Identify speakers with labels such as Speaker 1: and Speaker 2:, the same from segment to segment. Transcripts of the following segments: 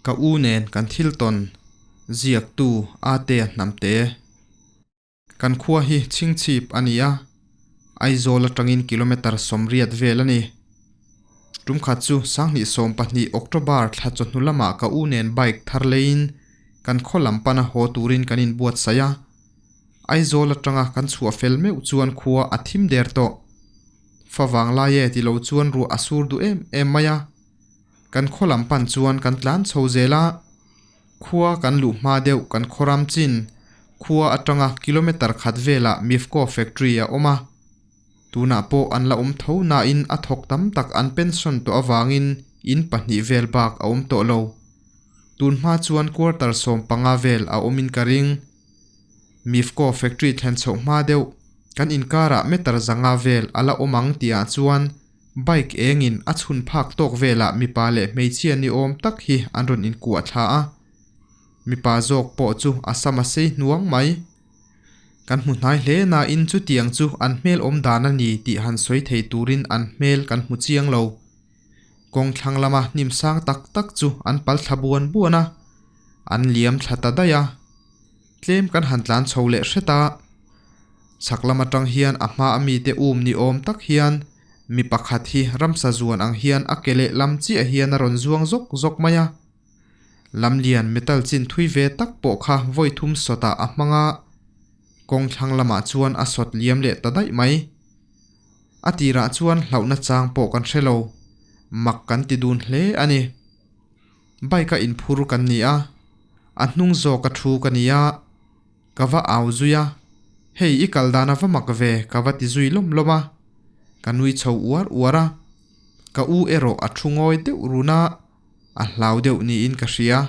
Speaker 1: Ka u nen kan thil tawn ziaktu Atea Hnamte. Kan khua hi Chhingchhip a ni a, Aizawl atangin kilometre 80 vel a ni. Tum khat chu 2012 October thla chawhnu lamah ka u nen bike thar leiin kan khaw lam pana haw turin kan inbuatsaih a. Aizawl atanga kan chhuah fel meuh chuan khua a thim der tawh. Favang lai e ti lo chuan ruah a sur duh em em mai a. Kan khaw lam pan chuan kan tlan chho zel a, khua kan luh hma deuh kan khaw ram chin khua atanga kilometre khat velah Mifco factory a awm a. Tunah pawh an la awm tho nain a thawk tam tak an pension tawh avangin in pahnih vel bak a awm tawh lo. Tun hma chuan quarter 15 vel a awmin ka ring. Mifco factory thlen chhoh hma deuh kan inkarah meter 500 vel a la awm ang tihah chuan Bike engin a chhun phak tawk velah mipa leh hmeichhia ni awm tak hi an rawn inkuah thla a. Mipa zawk pawh chu a sam a sei hnuang mai. Kan hmu hnai hle nain chutiang chu an hmel awm dan a ni tih han sawi thei turin an hmel kan hmu chiang lo. Kawng thlang lama hnim sang tak tak chu an pal thla buan buan a, an liam thla ta daih a. Tlem kan han tlan chho leh hret a. Chhak lam atang hian a hma a mite um ni awm tak hian mi pakhat hi ramsa zuan ang hian a ke leh lam chiah hian a rawn zuang zawk zawk mai a. Lam lian metal chin thui ve tak pawh kha vawi thum sawtah a hmang a, kawng thlang lamah chuan a sawt liam leh ta daih mai. A tirah chuan hlauhna chang pawh kan hre lo, mak kan ti dun hle a ni. Bike a inphur kan ni a, a hnung zawk a thu ka ni a. Ka va au zui a, Hei i kal dan a va mak ve ka va ti zui lawm lawm a, ka nui chho uar uar a, ka u erawh a thu ngawi deuh run a, a hlau deuh niin ka hria.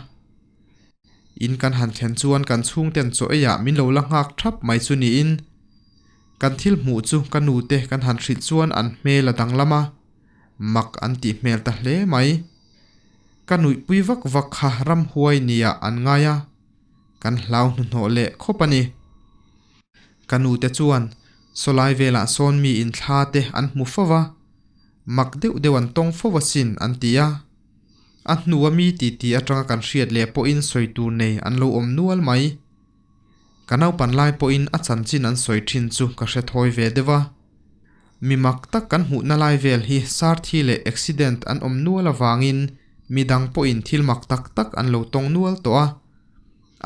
Speaker 1: In kan han thlen chuan kan chhungten chaw eiah min lo la nghak thap mai chu niin kan thil hmuh chu ka nute kan han hrilh chuan an hmel a danglam a, mak an tih hmel ta hle mai. Ka nuihpui vak vak kha ramhuai niah an ngai a. Kan hlau hnuhnawh leh khawp a ni. Ka nute chuan sawlai velah sawn mi inthla te an hmu fo va, mak deuh deuh an tawng fo asin an ti a. A hnua mi titi atanga kan hriat leh pawhin sawi tur nei an lo awm nual mai. Ka naupan lai pawhin a chanchin an sawi thin chu ka hre thawi ve deuh a. Mi mak tak kan hmuhna lai vel hi sarthi leh accident an awm nual avangin mi dang pawhin thil mak tak tak an lo tawng nual tawh a,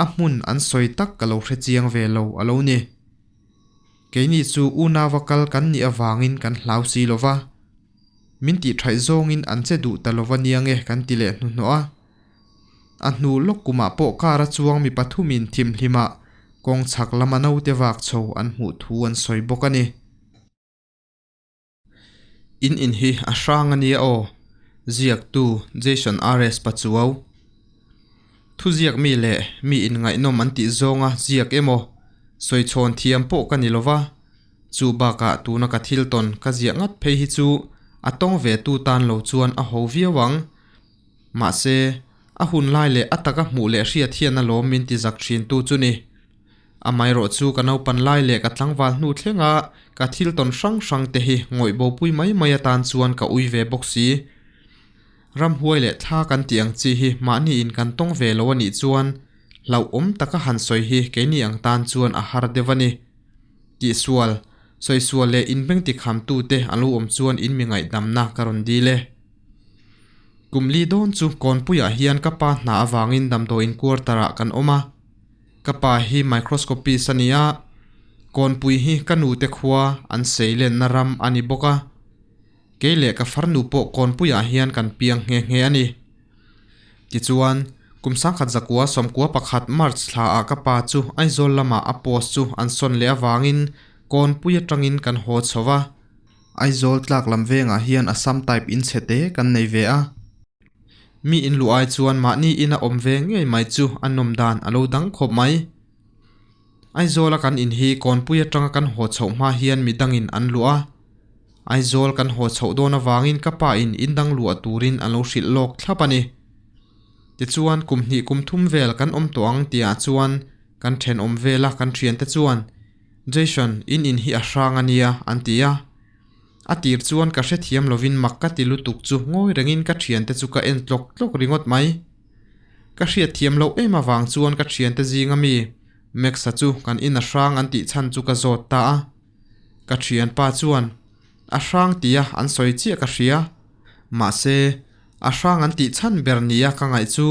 Speaker 1: a hmun an sawi tak ka lo hre chiang ve lo a lo ni. Keini chu unau-a kal kan nih avangin kan hlau si lo va, min tih thaih zawngin an che duh ta lo va nia nge kan ti leh hnuhnawh a. A hnu lawk kumah pawh car a chuang mi pathumin thimhlimah kawng chhak lama naute vak chho an hmuh thu an sawi bawk a ni. In in hi a hrang a nia aw, ziaktu Jason RS Pachuau. Thuziak mi leh mi inngaihnawm an tih zawnga ziak emaw, sawichhawn thiam pawh ka ni lova, chu bakah tuna ka thil tawn ka ziah ngat phei hi chu a tawng ve tu tan lo chuan a ho viau ang. Mahse, a hun lai leh a taka hmuh leh hriat hian alawm min ti zak thin tu chu ni. Amaherawh chu ka naupan lai leh ka tlangval hnu thlenga ka thil tawn hrang hrang te hi ngawih bopui mai mai atan chuan ka ui ve bawk si. Ramhuai leh thla kan tih ang chi hi mahni in kan tawng ve lo a nih chuan hlauhawm taka han sawi hi keini ang tan chuan a har deuh a ni. Tihsual, sawisual leh inbeng tikham tute an lo awm chuan in mi ngaihdamna ka rawn dil e. Kum li dawn chu Kawnpuiah hian ka pa hna avangin damdawiin quarter ah kan awm a. Ka pa hi microscopist a ni a, Kawnpui hi ka nute khua an sei lenna ram a ni bawk a. Kei leh ka farnu pawh Kawnpuiah hian kan piang nghe nghe a ni. Tichuan, kum 1991 March thla ah ka pa chu Aizawl lamah a post chu an sawn leh avangin Kawnpui atangin kan haw chho va. Aizawl tlak lam vengah hian Assam type in chhe te kan nei ve a. Mi in luh ai chuan mahni ina awm ve ngei mai chu a nawm dan a lo dang khawp mai. Aizawl a kan in hi kawnpui atanga kan haw chhoh hma hian mi dangin an luh a. Aizawl kan haw chhoh dawn avangin ka pa in in dang luah turin a lo hrilh lawk thlap a ni. Tichuan kum hnih kum thum vel kan awm tawh ang tihah chuan kan thenawm vela kan thiante chuan Jason, in in hi a hrang a nia, an ti a. A tir chuan ka hrethiam lovin mak ka ti lutuk chu ngawi rengin ka thiante chu ka en tlawk tlawk ringawt mai. Ka hriat thiam loh em avang chuan ka thiante zinga mi Max-a chu kan in a hrang an tih chhan chu ka zawt ta a. Ka thianpa chuan a hrang tia an sawi chiah ka hria. Mahse, a hrang an tih chhan ber nia ka ngaih chu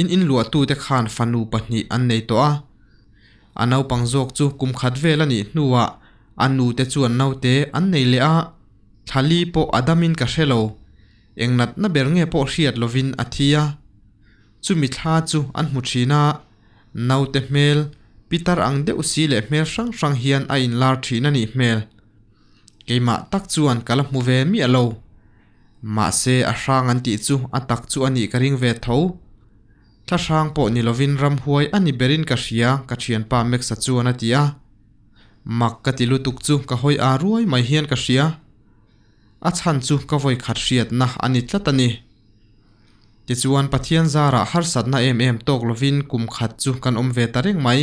Speaker 1: in inluahtute khan fanu pahnih an nei tawh a. A naupang zawk chu kum khat vel a nih hnuah a nute chuan naute an nei leh a, thlali pawh a damin ka hre lo. Eng natna ber nge pawh hriat lovin a thi a. Chumi thla chu an hmu thin a, naute hmel pitar ang deuh si leh hmel hrang hrang hian a inlar thin a nih hmel. Keimah tak chuan ka la hmu ve miah lo. Mahse a hrang an tih chu a tak chu a nih ka ring ve tho. Thla hrang pawh ni lovin ramhuai a ni berin ka hria ka thianpa Max-a chuan a ti a. Mak ka ti lutuk chu ka hawi aa ruai mai hian ka hria. A chhan chu ka vawi khat hriatna a ni tlat a ni. Tichuan Pathian zarah harsatna em em tawk lovin kum khat chu kan awm ve ta reng mai.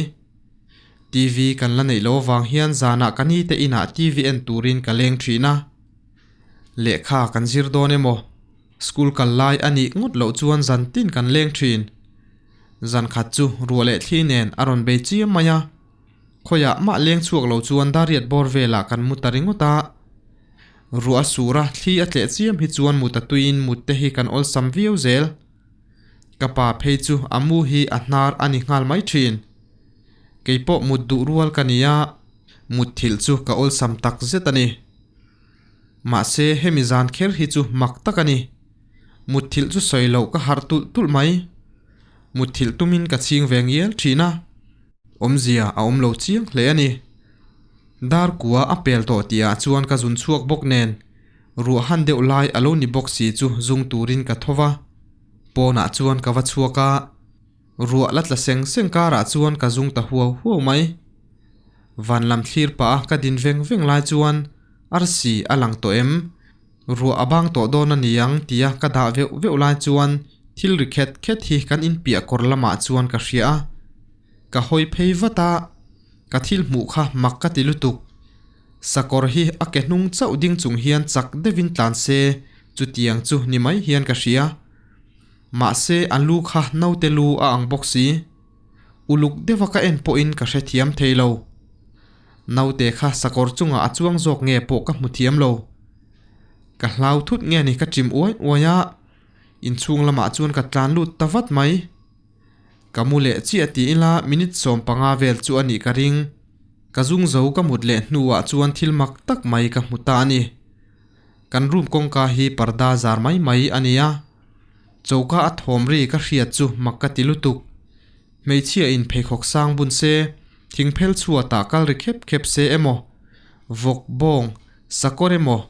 Speaker 1: TV kan la neih lo avang hian zanah ka nite inah TV en turin ka leng thin a. Lehkha kan zir dawn emaw, school kal lai a nih ngawt loh chuan zan tin kan leng thin. Zan khat chu ruah leh thli nen a rawn bei chiam mai a. Khawiah mah leng chhuak lo chuan dariat bawr velah kan mu ta ringawt a. Ruah a sur a, thli a tleh chiam hi chuan mut a tuiin mut te hi kan awlsam viau zel. Ka pa phei chu a mu hi a hnar a ni nghal mai thin. Kei pawh mut duh rual ka ni a, mut thilh chu ka awlsam tak zet a ni. Mahse hemi zan kher hi chu mak tak a ni. Mut thilh chu sawi loh ka harh tulh tulh mai. Mut thilh tumin ka chhing ve ngial thin a. Awmzia a awm lo chiang hle a ni. Dar kua a pel tawh tihah chuan ka zun chhuak bawk nen, ruah han deuh lai a lo ni bawk si chu zung turin ka tho va. Pawnah chuan ka va chhuak a, ruah la tla seng seng karah chuan ka zung ta huau huau mai. Van lam thlir pah a ka din veng veng lai chuan arsi a lang tawh em? Ruah a bang tawh dawn a ni ang tia ka dah veuh veuh lai chuan thil ri khet khet hi kan inpiah kawr lamah chuan ka hria a. Ka hawi phei vat a, ka thil hmuh kha mak ka ti lutuk. Sakawr hi a ke hnung chauh ding chung hian chak deuhin tlan se chutiang chu ni mai hian ka hria. Mahse a lu kha naute lu a ang bawk si. Uluk deuha ka en pawhin ka hrethiam thei lo. Naute kha sakawr chungah a chuang zawk nge pawh ka hmu thiam lo. Ka hlau thut nge ni ka chim uai uai a, inchhung lamah chuan ka tlan lut ta vat mai. Ka mu leh chiah ti ila minute 15 vel chu a nih ka ring. Ka zung zo ka mut leh hnuah chuan thil mak tak mai ka hmu ta a ni. Kan room kawngka hi parda zar mai mai a ni a. Choka a thawm ri ka hriat chu mak ka ti lutuk. Hmeichhia in pheikhawk sang bun se, thingphel chhuatah kal ri khep khep se emaw, vawk, bawng, sakawr emaw,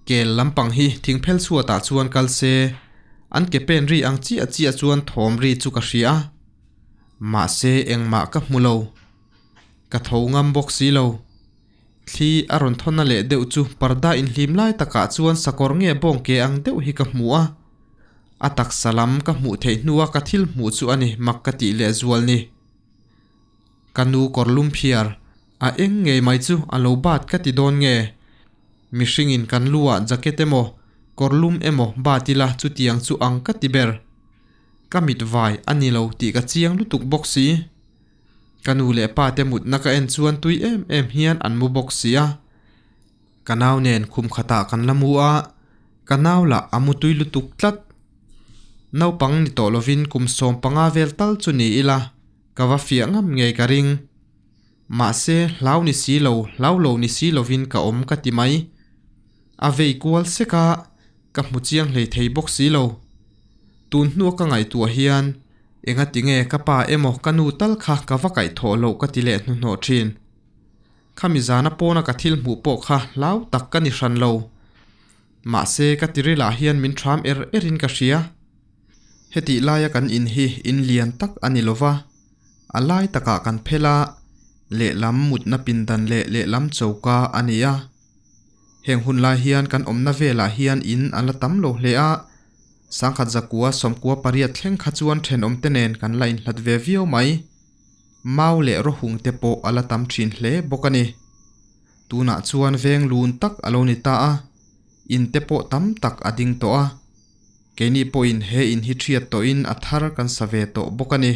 Speaker 1: kel lampang hi thingphel chhuatah chuan kal se, an ke pen ri ang chiah chiah chuan thawm ri chu ka hria a. Mahse engmah ka hmu lo. Ka tho ngam bawk si lo. Thli a rawn thawna leh deuh chu parda inhlim lai takah chuan sakawr nge bawng ke ang deuh hi ka hmu a. A taksa lam ka hmuh theih hnua ka thil hmuh chu a ni mak ka tih leh zual ni. Ka nu kawr lum phiar a eng ngei mai chu a lo bat ka ti dawn nge? Mihringin kan lu ah jacket emaw kawr lum emaw bat ila chutiang chu ang ka ti ber. Ka mit vai a ni lo tih ka chiang lutuk bawk si. Ka nu leh pa te mutna ka en chuan tui em em hian an mu bawk si a. Ka nau nen khum khatah kan la mu a, ka nau lah a mu tui lutuk tlat. Naupang ni tawh lovin kum 15 vel tal chu ni ila, ka va fiah ngam ngei ka ring. Mahse, hlau ni si lo, hlau lo ni si lovin ka awm ka ti mai. A vei kual sek a, ka hmu chiang hlei thei bawk si lo. Tun hnua ka ngaihtuah hian enga ti nge ka pa emaw ka nu tal kha ka va kaihthawh loh ka ti leh hnuhnawh thin. Khami zana pawna ka thil hmuh pawh kha hlau tak ka ni hran lo. Mahse ka tirilah hian min ṭham er erin ka hria. Hetih laia kan in hi in lian tak a ni lova, a lai takah kan phel a, lehlam mutna pindan leh lehlam choka a ni a. Heng hun lai hian kan awmna velah hian in a la tam lo hle a, sangkhat zakua 98 thleng kha chuan thenawmte nen kan la inhlat ve viau mai. Mau leh rawhung te pawh a la tam thin hle bawk a ni. Tunah chuan veng lun tak a lo ni ta a, in te pawh tam tak a ding tawh a. Keini pawhin he in hi ṭhiat tawhin a thar kan sa ve tawh bawk a ni.